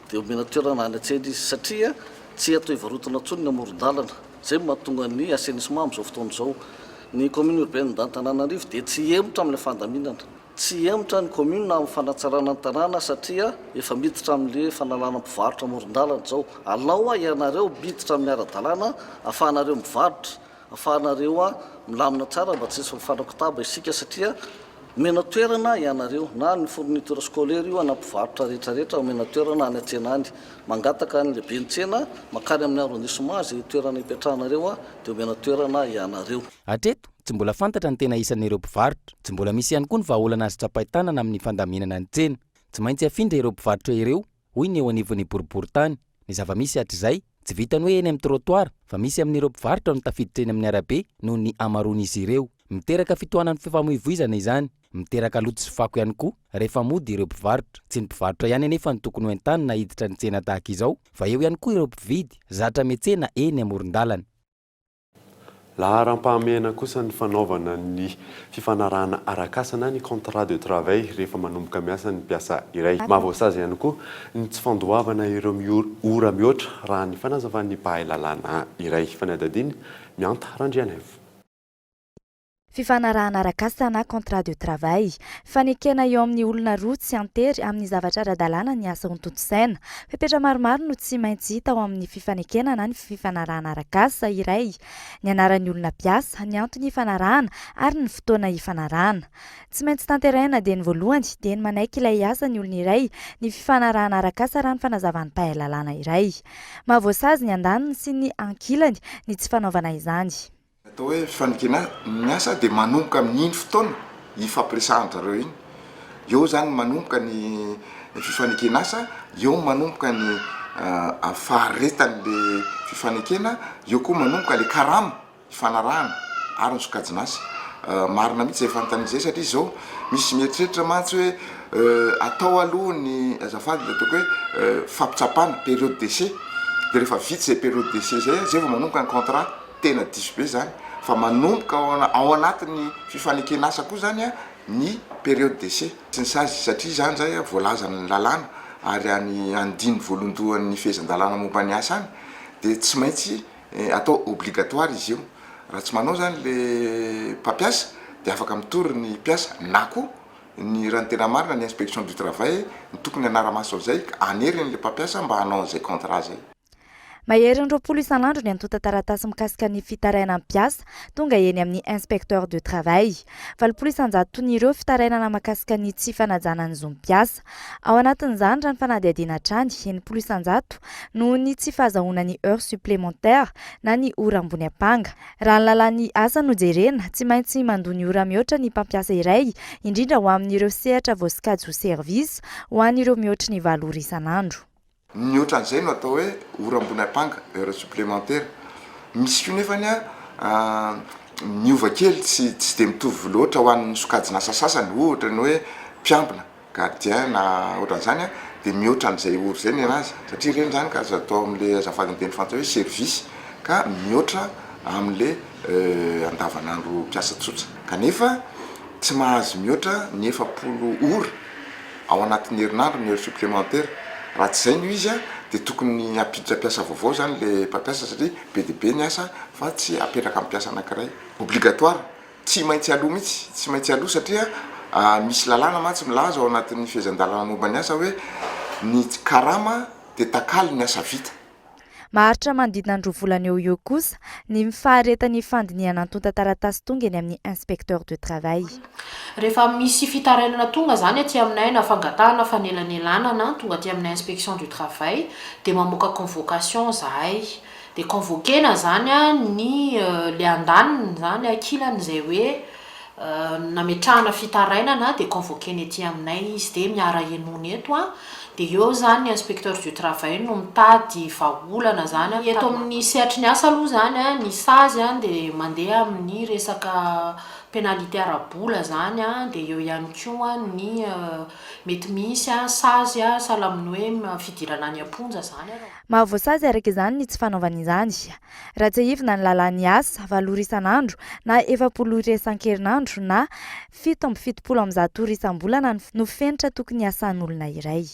dia omena toerana any an-tsena izy satria tsy atao hivarotana intsony ny amoron-dalana. Izay no mahatonga ny assainissement amin'izao fotoana izao. Ny commune urbaine d'Antananarivo dia tsy hihemotra amin'ilay fandaminana. Tsy hihemotra ny commune amin'ny fanatsarana ny tanàna satria efa miditra amin'ilay fanalana mpivarotra amoron-dalana izao. Alao ianareo miditra amin'ny ara-dalàna ahafahanareo mivarotra, ahafahanareo milamina tsara mba tsy hisy mifanakotaba isika satria omena toerana ianareo na ny fourniture scolaire io na mpivarotra rehetra rehetra omena toerana any an-tsena any. Mangataka ny lehiben'ny tsena mankany amin'ny arrondissement izay toerana ipetrahanareo dia omena toerana ianareo. Hatreto, tsy mbola fantatra ny tena isan'ireo mpivarotra. Tsy mbola misy ihany koa ny vahaolana azo tsapain-tanana amin'ny fandaminana ny tsena. Tsy maintsy afindra ireo mpivarotra ireo, hoy ny eo anivon'ny boriborintany. Ny zava-misy hatrizay, tsy vitan'ny hoe eny amin'ny trottoir, fa misy amin'ireo mpivarotra no tafiditra eny amin'ny arabe noho ny hamaroan'izy ireo. Miteraka fitohanan'ny fifamoivoizana izany. Miteraka loto sy fako ihany koa rehefa mody ireo mpivarotra. Tsy ny mpivarotra ihany anefa no tokony ho entanina hiditra ny tsena tahaka izao fa eo ihany koa ireo mpividy zatra miantsena eny amoron-dalana. Laharam-pahamehana kosa ny fanaovana ny fifanarahana arak'asa na ny contrat de travail rehefa manomboka miasa ny mpiasa iray. Mahavoasazy ihany koa ny tsy fandoavana ireo ora mihoatra raha ny fanazavan'ny mpahay lalàna iray. Fanadihadiana Mihanta Randrianaivo. Fifanarahana arak'asa na contrat de travail. Fanekena eo amin'ny olona roa tsy an-tery amin'ny zavatra ara-dalàna ny asa hotontosaina. Fepetra maromaro no tsy maintsy hita ao amin'ny fifanekena na ny fifanarahana arak'asa iray, ny anaran'ny olona mpiasa, ny antony ifanarahana ary ny fotoana ifanarahana. Tsy maintsy tanterahina dieny voalohany, dieny manaiky ilay asa ny olona iray, ny fifanarahana arak'asa raha ny fanazavan'ny mpahay lalàna iray. Mahavoasazy ny andaniny sy ny ankilany ny tsy fanaovana izany. Ny atao hoe fifanekena ny asa dia manomboka amin'iny fotoana ifampiresahan-dry zareo iny. Eo izany manomboka ny fifanekena asa, eo manomboka ny faharetan'le fifanekena, eo koa manomboka le karama ifanarahana ary ny sokajin'asa. Marina mihitsy izay fanontaniana izay satria izao misy mieritreritra mantsy hoe atao aloha ny azafady le ataoko hoe fampitsapana, période d'essai, dia rehefa vita izay période d'essai izay, izay vao manomboka ny contrat. Tena diso be zany fa manomboka ao anatin'ny fifaneken'asa koa zany ny période d'essai sy ny sazy satria izany zay voalazan'ny lalàna ary any andininy voalondohan'ny fehezan-dalàna momba ny asa any dia tsy maintsy atao obligatoire izy io. Raha tsy manao zany le mpampiasa dia afaka mitory ny mpiasa na koa ny raha ny tena marina ny inspection du travail no tokony hanara-maso an'izay ka hanery an'le mpampiasa mba hanao an'izay contrat zay. Maherin'ny 20 isan'andro ny antontan-taratasy mikasika ny fitarainan'ny mpiasa tonga eny amin'ny Inspecteur de travail. 80 isan-jaton'ireo fitarainana mahakasika ny tsy fanajana ny zon'ny mpiasa. Ao anatin'izany, raha ny fanadihadiana hatrany, 60% noho ny tsy fahazahoana ny heures supplémentaires na ny ora ambony ampanga. Raha ny lalàn'ny asa no jerena, tsy maintsy mandoa ny ora mihoatra ny mpampiasa iray, indrindra ho amin'ireo sehatra voasokajy ho service, ho an'ireo mihoatry ny valo ora isan'andro. Ny ohatran'izay no atao hoe ora ambony ampanga, heure supplémentaire. Misy koa nefany an, miova kely, tsy tsy dia mitovy loatra ho an'ny sokajin'asa sasany, ohatra ny hoe mpiambina, gardien na ohatran'izany an, dia mihoatra an'izay ora izay ny anazy, satria ireny izany ka azo atao amin'ilay azafady miteny frantsay hoe service ka mihoatra amin'ilay andavanandro mpiasa tsotra. Kanefa tsy mahazo mihoatra ny 40 ora ao anatin'ny herinandro ny heure supplémentaire. Raha tsy izay no izy dia tokony hampiditra mpiasa vaovao izany ilay mpampiasa satria be dia be ny asa fa tsy apetraka amin'ny mpiasa anankiray. Obligatoire, tsy maintsy aloa mihitsy, tsy maintsy aloa satria misy lalàna mantsy milaza ao anatin'ny fehezan-dalàna momba ny asa hoe ny karama dia takalo ny asa vita. Maharitra manodidina ny roa volana eo ho eo kosa ny faharetan'ny fandinihana antontan-taratasy tonga eny amin'ny inspecteur de travail. Rehefa misy fitarainana tonga izany aty aminay na fangatahana fanelanelanana tonga aty aminay inspection du travail dia mamoaka convocation izahay. Dia convoquer-na izany ny le andaniny izany ankilany izay hoe nametrahana fitarainana dia convoquer-na ety aminay izy dia miara-henoina eto an. Dia eo izany ny inspecteur du travail no mitady vahaolana izany. Eto amin'ny sehatry ny asa aloha izany an, ny sazy an dia mandeha amin'ny resaka pénalité ara-bola izany an, dia eo ihany koa ny mety misy sazy sahala amin'ny hoe fidirana any am-ponja izany. Mahavoasazy araka izany ny tsy fanaovana izany. Raha tsiahivina ny lalàn'ny asa, valo ora isan'andro na 40 ora isan-kerinandro na 177 ora isam-bolana no fenitra tokony hiasan'olona iray.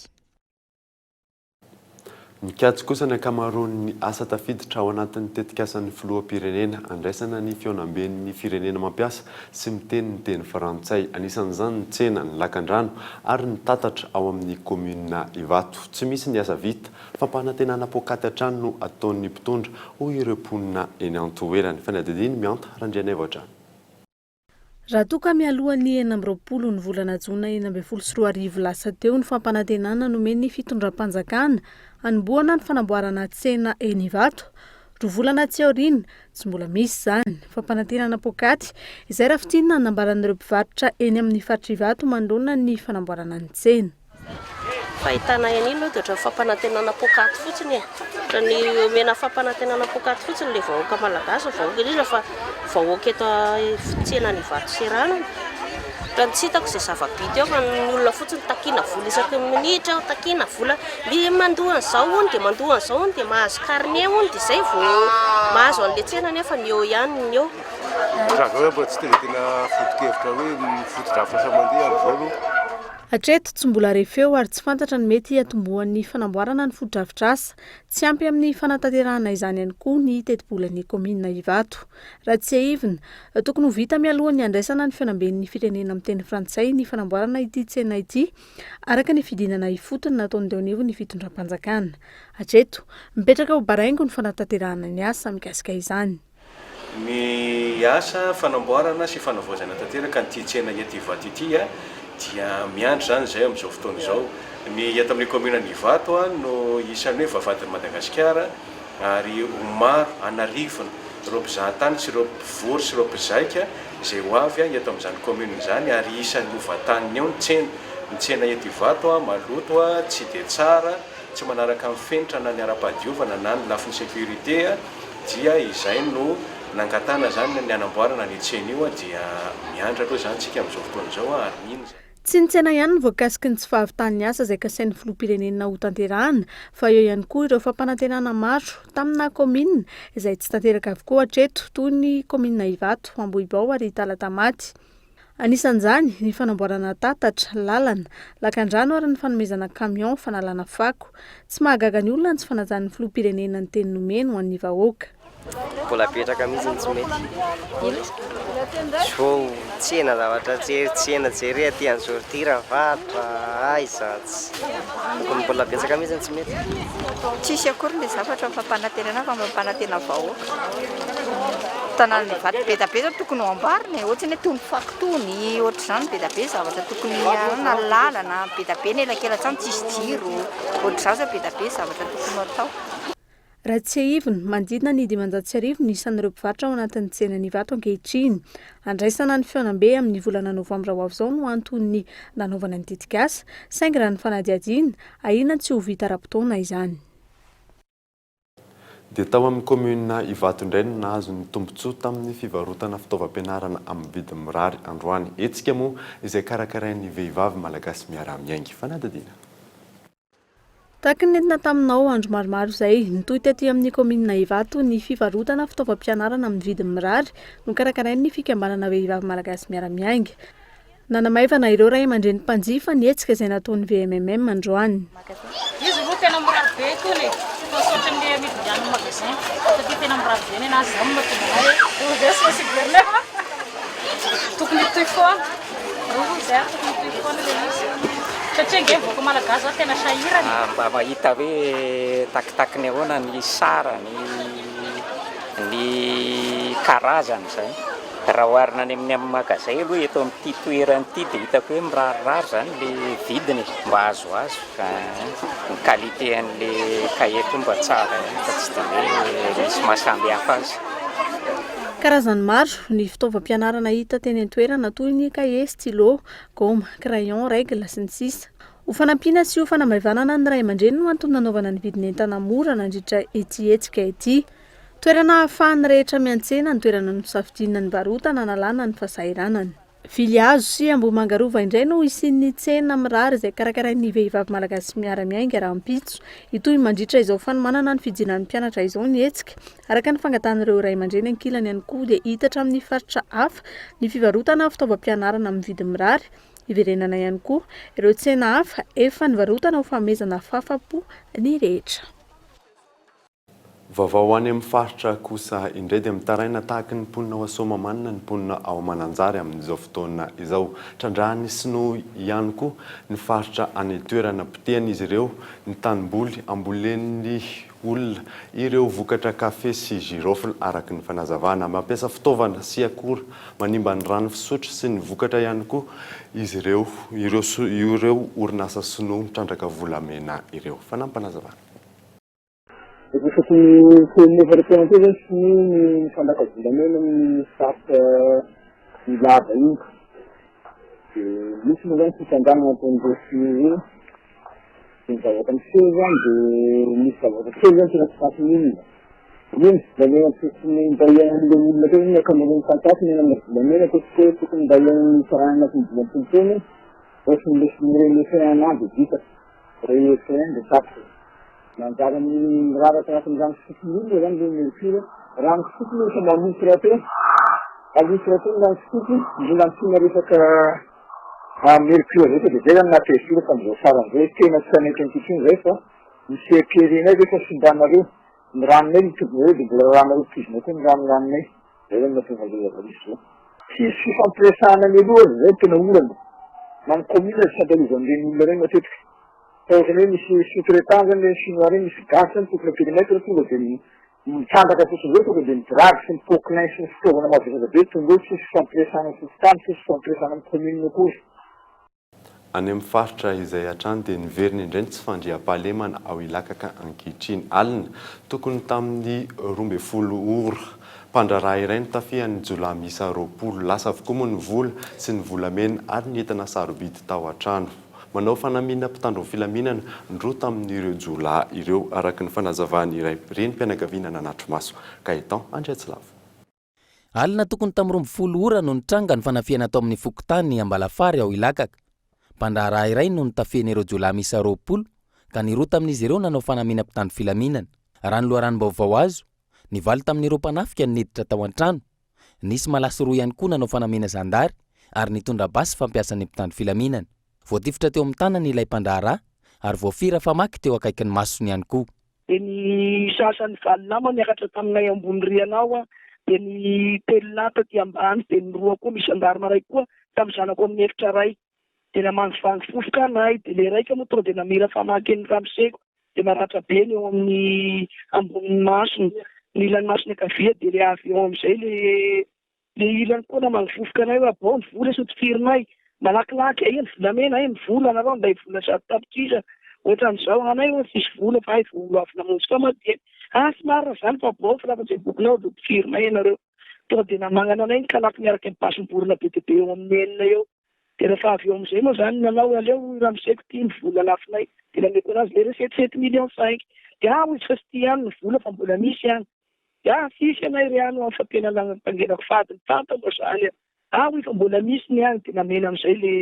Mikatso kosa ny ankamaroan'ny asa tafiditra ao anatin'ny tetikasan'ny filoham-pirenena andraisana ny fihaonamben'ny firenena mampiasa sy miteny ny teny frantsay. Anisan'izany ny tsena, ny lakandrano ary ny tatatra ao amin'ny kaominina Ivato. Tsy misy ny asa vita, fampanantenana poakaty hatrany no ataon'ny mpitondra, hoy ireo mponina eny an-toerana. Fanadihadian'i Mihanta Randrianaivo hatrany. Raha toa ka mialohan'ny 26 ny volana jona 2016 lasa teo ny fampanantenana nomen'ny fitondram-panjakana hanombohana ny fanamboarana tsena eny Ivato, roa volana atsy aoriana, tsy mbola misy izany. Fampanantenana poakaty, izay raha fintinina ny nambaran'ireo mpivarotra eny amin'ny faritr'Ivato manoloana ny fanamboarana ny tsena. Fahitanay an'iny aloha dia ohatran'ny fampanantenana poakaty fotsiny e. Ohatran'ny omena fampanantenana poakaty fotsiny ilay vahoaka malagasy, ny vahoaka indrindra fa vahoaka eto tsenan'Ivato seranana. Ohatran'ny tsy hitako izay zava-bita eo fa ny olona fotsiny takiana vola isaky ny minitra eo, takiana vola. Ny mandoa an'izao hono dia mandoa an'izao hono dia mahazo carnet hono dia izay vao mahazo an'ilay tsena nefa ny eo ihany ny eo. Hatramin'izao angamba tsy dia tena foto-kevitra hoe fotodrafitrasa mandeha amin'izao aloha. Hatreto, tsy mbola re feo ary tsy fantatra ny mety hiatombohan'ny fanamboarana ny fotodrafitrasa. Tsy ampy amin'ny fanatanterahana izany ihany koa ny tetibolan'ny kaominina Ivato. Raha tsiahivina, tokony ho vita mialohan'ny handraisana ny fihaonamben'ny firenena miteny frantsay ny fanamboarana ity tsena ity, araka ny fidinana ifotony nataon'ny teo anivon'ny fitondram-panjakana. Hatreto, mipetraka ho baraingo ny fanatanterahana ny asa mikasika izany. Ny asa fanamboarana sy fanavaozana tanteraka an'ity tsena eto Ivato ity dia miandry izany izay amin'izao fotoana izao. Ny eto amin'ny kaominina Ivato no isan'ny hoe vavahadin'i Madagasikara ary ho maro an'arivony ireo mpizahatany sy ireo mpivory sy ireo mpizaika izay ho avy eto amin'izany kaominina izany ary isan'ny ho vataniny eo ny tsena. Ny tsena eto Ivato maloto, tsy dia tsara, tsy manaraka ny fenitra na ny ara-pahadiovana na ny lafiny sécurité. dia izay no nangatahana izany ny hanamboarana an'io tsena io dia miandry aloha izany tsika amin'izao fotoana izao ary mino izay. Tsy ny tsena ihany no voakasiky ny tsy fahavitan'ny asa izay kasain'ny filoham-pirenena hotanterahana fa eo ihany koa ireo fampanantenana maro tamina kaominina izay tsy tanteraka avokoa hatreto toy ny kaominina Ivato, Ambohibao ary Talatamaty. Anisan'izany ny fanamboarana tatatra, lalana, lakandrano ary ny fanomezana camion fanalana fako. Tsy mahagaga ny olona ny tsy fanajan'ny filoham-pirenena ny teny nomeny ho an'ny vahoaka. Mbola betsaka mihitsy ny tsy mety. Zao tsena zavatra jery tsena jere aty anjordira varotra aiza tsy tokony mbola betsaka mihitsy ny tsy mety. Tsisy akory le zavatra fampanantenana fa mampanantena vahoaka. Tanàna Ivato be da be zao tokony ho amboarina e, ohatrany hoe tony fako tony, ohatr'izany be da be zavatra tokony na lalana, be da be ny elakelan-trano tsisy jiro, ohatr'izany zao be da be zavatra tokony ho atao. Raha tsiahivina, manodidina ny 1500 ny isan'ireo mpivarotra ao anatin'ny tsenan'Ivato ankehitriny. Handraisana ny fihaonambe amin'ny volana novambra ho avy izao no anton'ny nanaovana ny tetikasa, saingy raha ny fanadihadiana, ahiana tsy ho vita ara-potoana izany. Dia tao amin'ny kaominina Ivato indray no nahazo ny tombontsoa tamin'ny fivarotana fitaovam-pianarana amin'ny vidiny mirary androany. Hetsika moa izay karakarain'ny vehivavy malagasy miara-miainga. Fanadihadiana. Tahaka ny nentina taminao andro maromaro izay, nitohy tety amin'ny kaominina Ivato ny fivarotana fitaovam-pianarana amin'ny vidiny mirary nokarakarain'ny fikambanana Vehivavy Malagasy Miara-Miainga. Nanamaivana ireo ray aman-dreny mpanjifa ny hetsika izay nataon'ny VMMM androany. Izy aloha tena mirary be itony e, tsy ohatran'ny le amidy any amin'ny magasin satria tena mirary be nenazy zany no mahatonga anay hoe tokony hitohy foana. Satria ange ny vahoaka malagasy zao tena sahirana e. Mba mahita hoe takitakiny ahoana ny sarany, ny karazany izany. Raha oharina any amin'ny amin'ny magazay aloha eto amin'ity toerana ity dia hitako hoe mirarirary izany ilay vidiny e, mba azoazo. Ny qualité an'ilay cahier koa mba tsara ihany fa tsy dia hoe misy maha samy hafa azy. Karazany maro ny fitaovam-pianarana hita teny an-toerana toy ny kahie, stylo, gaoma, crayon, règle, sy ny sisa Ho fanampiana sy ho fanamaivanana ny ray aman-dreny no antony nanaovana ny vidin'entana mora nandritra ity hetsika ity. Toerana ahafahan'ny rehetra miantsena ny toerana nosafidiana nivarotana hanalana ny fahasahiranana. Vilihazo sy Ambohimanga Rova indray no hisian'ny tsena mirary izay karakarain'ny vehivavy malagasy miara-miainga rahampitso. Hitohy mandritra izao fanomanana ny fidiran'ny mpianatra izao ny hetsika. Araka ny fangatahan'ireo ray aman-dreny ankilany ihany koa dia hitatra amin'ny faritra hafa ny fivarotana fitaovam-pianarana amin'ny vidiny mirary. Hiverenana ihany koa ireo tsena hafa efa nivarotana ho fanomezana fahafapo ny rehetra. Vaovao any amin'ny faritra kosa indray dia mitaraina tahaky ny mponina ao Soamahamanina ny mponina ao Mananjary amin'izao fotoana izao. Trandrahan'ny sinoa ihany koa ny faritra any an-toerana. Potehan'izy ireo ny tanimboly ambolen'ny olona ireo vokatra kafe sy girofle araka ny fanazavana. Mampiasa fitaovana sy akora manimba ny rano fisotro sy ny vokatra ihany koa izy ireo ireo ireo orinasa sinoa mitrandraka volamena ireo. Fanampinazavana. Efa isaky ny telo efatra taona teo zany sinoa ny mifandraka volamena amin'ny faritra Ilava iny. Dia misy moa zany fitsanganana ataon'ireo sinoa ireo. Dia ny zavatra miseho zany dia misy zavatra kely zany tena tsy fantatry ny olona. Io ny volamena tokony mba hiainan'ilay olona teo zany ny ankamaroan'ny tantsaha tsy miaina amina volamena ataontsika hoe tokony mba hiainan'ny taranaka anatin'ny 50 taona iny. Raison'ilay sinoa ireny effet un an dia vita. Rehefa eny dia tapitra. Nanjary niraraka anatin'ny rano fisotron'ny olona izany ilay mercure. Rano fisotro moa efa maloto rahateo. Maloto rahateo ny rano fisotro, mbola ampiana resaka mercure zay fa dia zay zany nahatezitra fa amin'izao farany izao hoe tena tsy hanaiky an'ity intsony izay fa ny seha-pirenay ve fa simbanareo. Ny ranonay no tobinareo dia mbola raranareo tohizina koa ny rano laninay. Zay zany nahatonga an'izao zava-misy izao. Tsisy fifampiresahana mialoha aza zay no tena olana. Na ny commune aza tsy andalovan'ireny olona ireny matetika. Fa ohatran'ny hoe misy sous traitant zany ireny chinois ireny, misy gasy zany tokony périmètre tonga dia mitrandraka fotsiny zao tonga dia ny drague sy ny poclin sy ny fitaovana mavesatra be tonga eo, tsisy fifampiresahana amin'ny fokontany, tsisy fifampiresahana amin'ny commune akory. Any amin'ny faritra izay hatrany dia niverina indray ny tsy fandriampahalemana ao Ilakaka ankehitriny. Alina, tokony tamin'ny 12 ora, mpandraharaha iray notafihan'ny jiolahy miisa 20. Lasa avokoa moa ny vola sy ny volamena ary ny entana sarobidy tao an-trano. Manao fanamiana mpitandro ny filaminana ny roa tamin'ireo jiolahy ireo, araka ny fanazavan'ny iray renim-pianakaviana nanatri-maso. Gaëtan Andriatsilavo. Alina tokony tamin'ny 12 ora no nitranga ny fanafihana tao amin'ny fokontany Ambalafary ao Ilakaka. Mpandraharaha iray no notafihan'ireo jiolahy miisa 20 ka ny roa tamin'izy ireo nanao fanamiana mpitandro filaminana. Raha ny loharanom-baovao azo, ny valo tamin'ireo mpanafika no niditra tao an-trano. Nisy malaso roa ihany koa nanao fanamiana zandary ary nitondra basy fampiasan'ny mpitandro filaminana. Voatifitra teo amin'ny tanany ilay mpandraharaha ary voafira famaky teo akaikin'ny masony ihany koa. Dia ny sasany valo lahy moa niakatra taminay ambony rihana ao, dia ny telo lahy taty ambany, dia ny roa koa misy gendarme iray koa tamin'ny zanako amin'ny efitra iray. Dia namangivangy fofoka anay, dia ilay raika moa tonga dia namela famaky an'ny ramoseko, dia naratra be ny eo amin'ny ambonin'ny masony, ny ilan'ny masony ankavia, dia ilay avy eo amin'izay ilay Le ilany koa namangy vovoka anay hoe abao ny vola sao tifirinay malakilaky aia ny volamena aia ny vola anareo anday vola 100 tapitrisa ohatran'izao anay hono tsisy vola fa hay vao olo avy namonjy famadihana ah tsy marina zany fa abao fa lafa tsy abokinao de tifirinay ianareo tonga de namangana anay ny kalaky miaraka amin'ny basim-borona be dia be eo amin'ny enina eo de rehefa avy eo amin'izay moa zany nanao hoe aleo hoy ramoseko ty ny vola lafonay de nameko anazy le recette sept millions cinq de ah hoy izy fa tsy ty ihany ny vola fa mbola misy ihany Ya, tsisy anay ry ano am fampihenana tangenako fady ny tanta moa zany a! Ah hoy fa mbola misy ny any de namena amizay le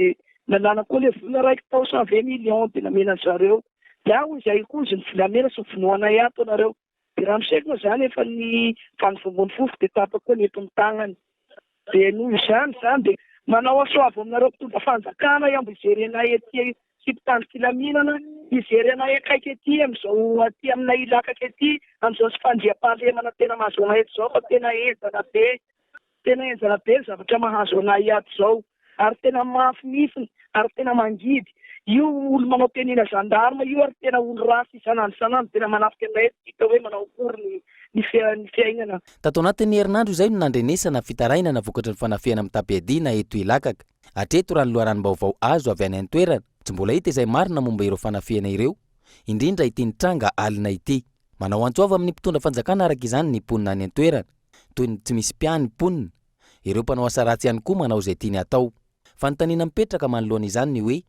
nalana koa le vola raiky tao 120 millions de namena an zareo de ah hoy zay koa izy ny volamena sy ny vonoanay ato anareo de ramose moa zany efa ny vangovangony fofo de tapaka koa ny eto am tagnany Dia noho izany izany dia manao antso avo aminareo mpitondra fanjakana aho mba hijerenay ety sy mpitandro filaminana hijery anay akaiky ety amin'izao aty aminay Ilakaka ety amin'izao tsy fandriampahalemana tena mahazo anay eto izao fa tena henjana be tena henjana be ny zavatra mahazo anay ato izao ary tena mafy mihitsiny ary tena mangidy io olo manao tenue-na gendarme io ary tena olo ratsy isan'andro isan'andro tena manafika anay eto tsy hita hoe manao akory ny ny fiainana. Tato anatin'ny herinandro izay no nandrenesana fitarainana vokatry ny fanafihana mitam-piadiana eto Ilakaka. Hatreto raha ny loharanom-baovao azo avy any an-toerana, tsy mbola hita izay marina momba ireo fanafihana ireo, indrindra ity nitranga alina ity. Manao antso avo amin'ny mpitondra fanjakana araka izany ny mponina any an-toerana. Toy ny tsy misy mpiahy ny mponina. Ireo mpanao asa ratsy ihany koa manao izay tiany hatao. Fanontaniana mipetraka manoloana izany ny hoe,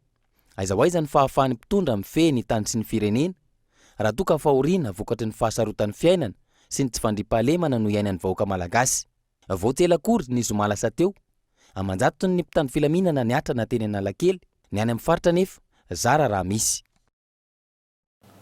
aiza ho aiza ny fahafahan'ny mpitondra mifehy ny tany sy ny firenena raha toa ka fahoriana vokatry ny fahasarotan'ny fiainana sy ny tsy fandriampahalemana no iainan'ny vahoaka malagasy. Vao tsy ela akory, ny zoma lasa teo, aman-jatony ny mpitandro filaminana niatrana teny Analakely, ny any amin'ny faritra anefa, zara raha misy.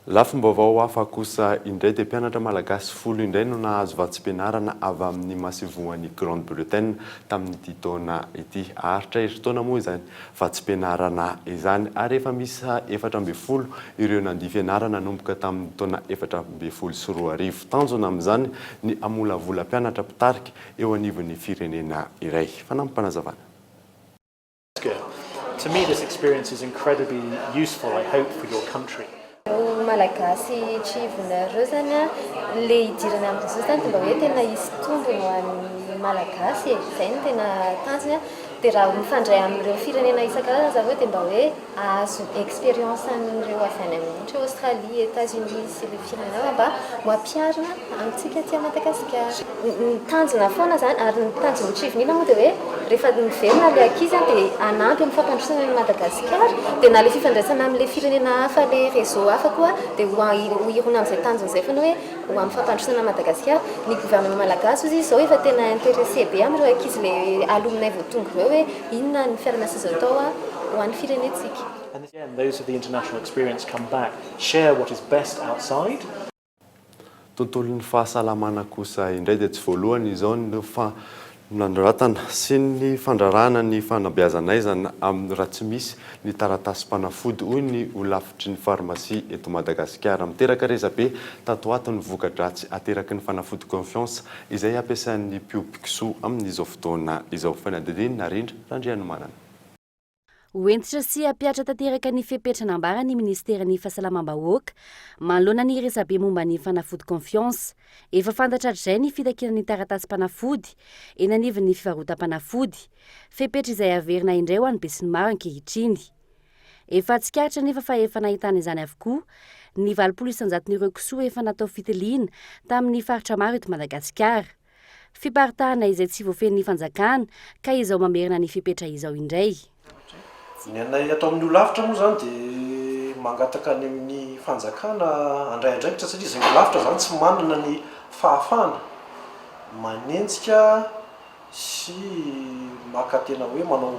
Lafim-baovao hafa kosa indray dia mpianatra malagasy folo indray no nahazo vatsim-pianarana avy amin'ny masoivohon'i Grande Bretagne tamin'ity taona ity. Haharitra herintaona moa izany vatsim-pianarana izany ary efa miisa 14 ireo nandia fianarana nanomboka tamin'ny taona 2014. Tanjona amin'izany ny hamolavola mpianatra mpitarika eo anivon'ny firenena iray. Fanampim-panazavana. To me this experience is incredibly useful, I hope, for your country. Ireo Malagasy trivona ireo zany an, le hidirana amin'izao zany dia mba hoe tena hisy tombony ho an'ny Malagasy e, izay no tena tanjony an, dia raha mifandray amin'ireo firenena isan-karazany zareo dia mba hoe hahazo expérience an'ireo avy any amin'ny ohatra hoe Australie, Etats Unis sy ireo firenena hafa mba ho ampiharina amintsika aty Madagasikara. Ny tanjona foana izany ary ny tanjon'ny Trivonila moa dia hoe rehefa miverina ilay ankizy dia hanampy amin'ny fampandrosoana an'i Madagasikara dia na ilay fifandraisana amin'ilay firenena hafa ilay réseau hafa koa dia ho hirona amin'izay tanjona izay foana hoe ho amin'ny fampandrosoana an'i Madagasikara. Ny gouvernement malagasy hozy izy izao efa tena intéressé be amin'ireo ankizy ilay alumni vao tonga ireo hoe inona ny fiarahamiasa azo atao ho an'ny firenentsika. And those of the international experience come back, share what is best outside. Tontolon'ny fahasalamana kosa indray dia tsy voalohany izao ny fananoratana sy ny fandrarana ny fanabeazan'aizana amin'ny raha tsy misy ny taratasim-panafody hoy ny holafitry ny farmasia eto Madagasikara. Miteraka resabe tato ho ato ny voka-dratsy ateraky ny fanafody confiance izay ampiasain'ny mpiompy kisoa amin'izao fotoana izao. Fanadihadiana Narindra Randrianomanana. Ho hentitra sy hampihatra tanteraka ny fepetra nambaran'ny minisiteran'ny Fahasalamam-bahoaka manoloana ny resabe momba ny fanafody Confiance. Efa fantatra hatrizay ny fitakiana ny taratasim-panafody eny anivon'ny fivarotam-panafody. Fepetra izay haverina indray ho an'ny besinimaro ankehitriny. Efa tsikaritra anefa fa efa nahitana izany avokoa ny 80 isan-jaton'ireo kisoa efa natao fitiliana tamin'ny faritra maro eto Madagasikara. Fiparitahana izay tsy voafehin'ny fanjakana ka izao mamerina ny fepetra izao indray. Ny anay ato amin'ny holafitra moa izany dia mangataka any amin'ny fanjakana handray andraikitra satria izay holafitra izany tsy manana ny fahafahana manenjika sy maka tena hoe manao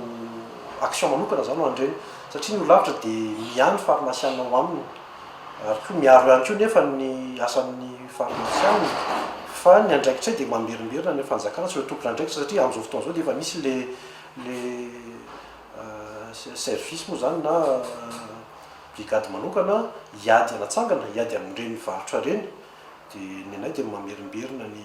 action manokana izany ho an'ireny satria ny holafitra dia miahy ny farmasiana ao aminy. Ary koa miaro ihany koa nefa ny asan'ny farmasiana fa ny andraikitray dia mamerimberina any amin'ny fanjakana sy ireo tompon'andraikitra satria amin'izao fotoana izao dia efa misy le le service moa izany na brigade manokana hiady hanatsangana hiady amin'ireny varotra ireny dia ny anay dia mamerimberina ny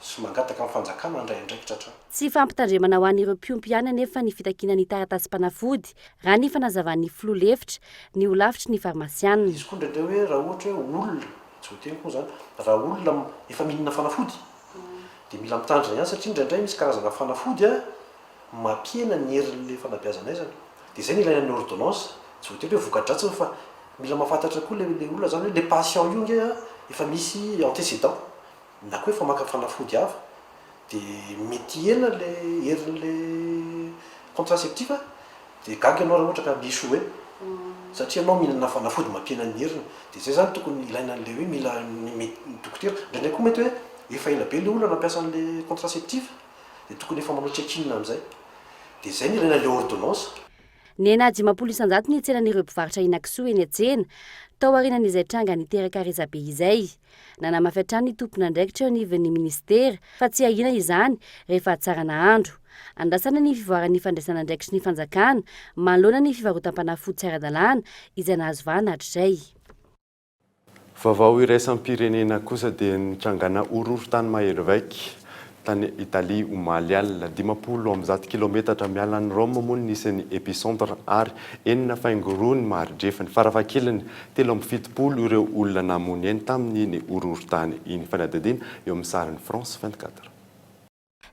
sy mangataka amin'ny fanjakana handray andraikitra hatrany. Tsy fampitandremana ho an'ireo mpiompy ihany anefa ny fitakiana ny taratasim-panafody, raha ny fanazavan'ny filoha lefitra ny holafitry ny farmasianina. Izy koa indraindray hoe raha ohatra hoe olona, tsy voatery moa izany, raha olona efa mihinana fanafody dia mila mitandrina ihany satria indraindray misy karazana fanafody mampihena ny herin'ilay fanabeazana aizana. Dia izay no ilaina ny ordonnance, tsy voatery hoe voka-dratsiny fa mila mahafantatra koa ilay olona izany hoe ilay patient io ange efa misy antécédent. na koa efa maka fanafody hafa dia mety hihena le herin'le contraceptif dia gaga ianao raha ohatra ka mi-échouer satria ianao mihinana fanafody mampihena ny heriny dia zay zany tokony ilaina an'le hoe mila ny dokotera, indraindray koa mety hoe efa ela be le olona nampiasa an'le contraceptif dia tokony efa manao check-in amin'izay dia zay no ilaina an'le ordonnance. Nihena 50% ny tsenan'ireo mpivarotra henakisoa eny an-tsena, tao aorianan'izay tranga niteraka resabe izay. Nanamafy hatrany ny tompon'andraikitra eo anivon'ny minisitera fa tsy ahiana izany rehefa hatsarana andro. Andrasana ny fivoaran'ny fandraisan'andraikitry ny fanjakana manoloana ny fivarotam-panafody tsy ara-dalàna izay nahazo vahana hatrizay. Vaovao iraisam-pirenena kosa dia nitrangana horohorontany mahery vaika tany Italia omaly alina. 150 kilaometatra miala an'i Rome moa no nisy ny epicentre ary enina faingo roa ny mari-drefiny. Farafahakeliny 73 ireo olona namoy ny ainy tamin'iny horohorontany iny. Fanadihadiana eo amin'ny sarin'ny France 24.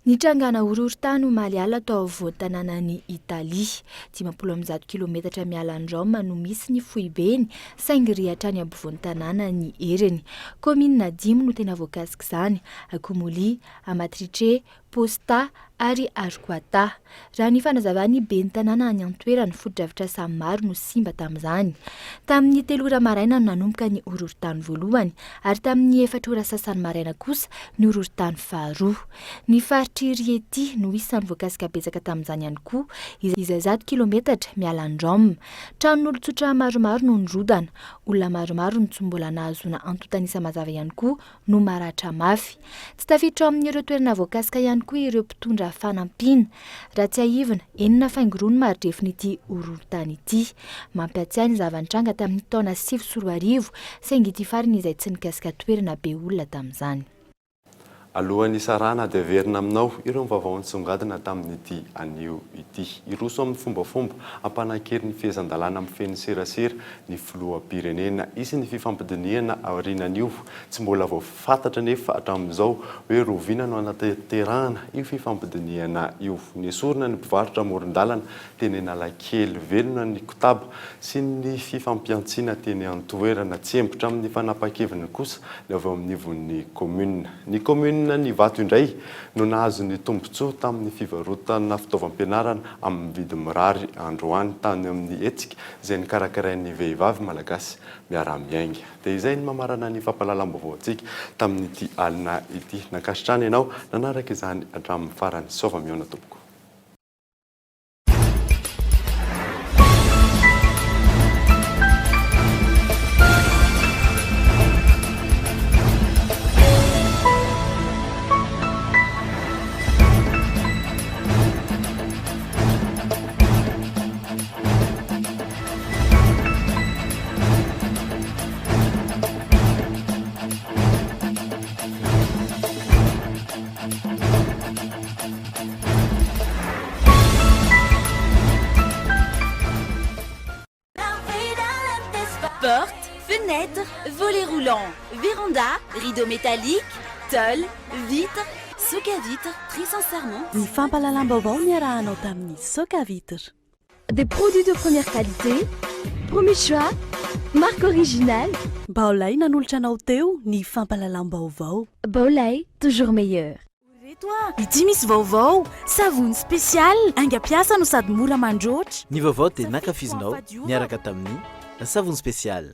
Nitrangana horohorontany omaly alina tao afovoan-tanànan'i Italia. 150 kilometatra miala an'i Roma no misy ny foibeny, saingy ry hatrany ampovoan-tanàna ny heriny. Kaominina dimy no tena voakasik'izany, Accumoli, Amatrice, Posta, ary Arquata. Raha ny fanazavan'ny ben'ny tanàna any an-toerana, fotodrafitrasa maro no simba tamin'izany. Tamin'ny telo ora maraina no nanomboka ny horohorontany voalohany ary tamin'ny efatra ora sasany maraina kosa ny horohorontany faharoa. Ny faritr'i Rieti no isan'ny voakasika betsaka tamin'izany ihany koa, izay zato kilometatra miala an'i Rome. Tranon'olon-tsotra maromaro no nirodana. Olona maromaro no tsy mbola nahazoana antontan'isa mazava ihany koa no maratra mafy. Tsy tafiditra ao amin'ireo toerana voakasika ihany koa ireo mpitondra fanampiana. Raha tsiahivina, 6.2 ny mari-drefin'ity horohorontany ity. Mampiatsiahy ny zava-nitranga tamin'ny taona 2009, saingy ity farany izay tsy nikasika toerana be olona tamin'izany. Alohan'ny hisarahana dia averina aminao ireo vaovao nisongadina tamin'ity anio ity. Hiroso amin'ny fombafomba hampanan-kery ny fehezan-dalàna mifehy ny serasera ny filoham-pirenena. Hisy ny fifampidinihana aorianan'io. Tsy mbola voafantatra anefa hatramin'izao hoe roviana no hanatanterahana io fifampidinihana io. Nesorina ny mpivarotra amoron-dalana teny Analakely. Velona ny kotaba sy ny fifampihantsiana teny an-toerana. Tsy hembotra amin'ny fanapahan-keviny kosa ny avy ao amin'ivon'ny kaominina. Ny kaomininan'Ivato indray no nahazo ny tombontsoa tamin'ny fivarotana fitaovam-pianarana amin'ny vidiny mirary androany tany amin'ny hetsika izay nokarakarain'ny vehivavy malagasy miara-miainga. Dia izay ny mamarana ny fampahalalam-baovao antsika tamin'ity alina ity. Nankasitrahana ianao nanaraka izany hatramin'ny farany. Soava mihaona tompoko. Porte, fenêtre, volet roulant, véranda, rideau métallique, tôle, vitre, soka vitre, très sincèrement. Ny fampahalalam-baovao niarahanao tamin'ny Soka Vitre. Des produits de première qualité, premier choix, marque originale. Baolai nanolotra anao teo ny fampahalalam-baovao. Baolai, toujours meilleur. Reto a! Ity misy vaovao! Savony spécial, haingam-piasa no sady mora mandroatra. Ny vaovao dia nankafizinao niaraka tamin'ny savony spécial.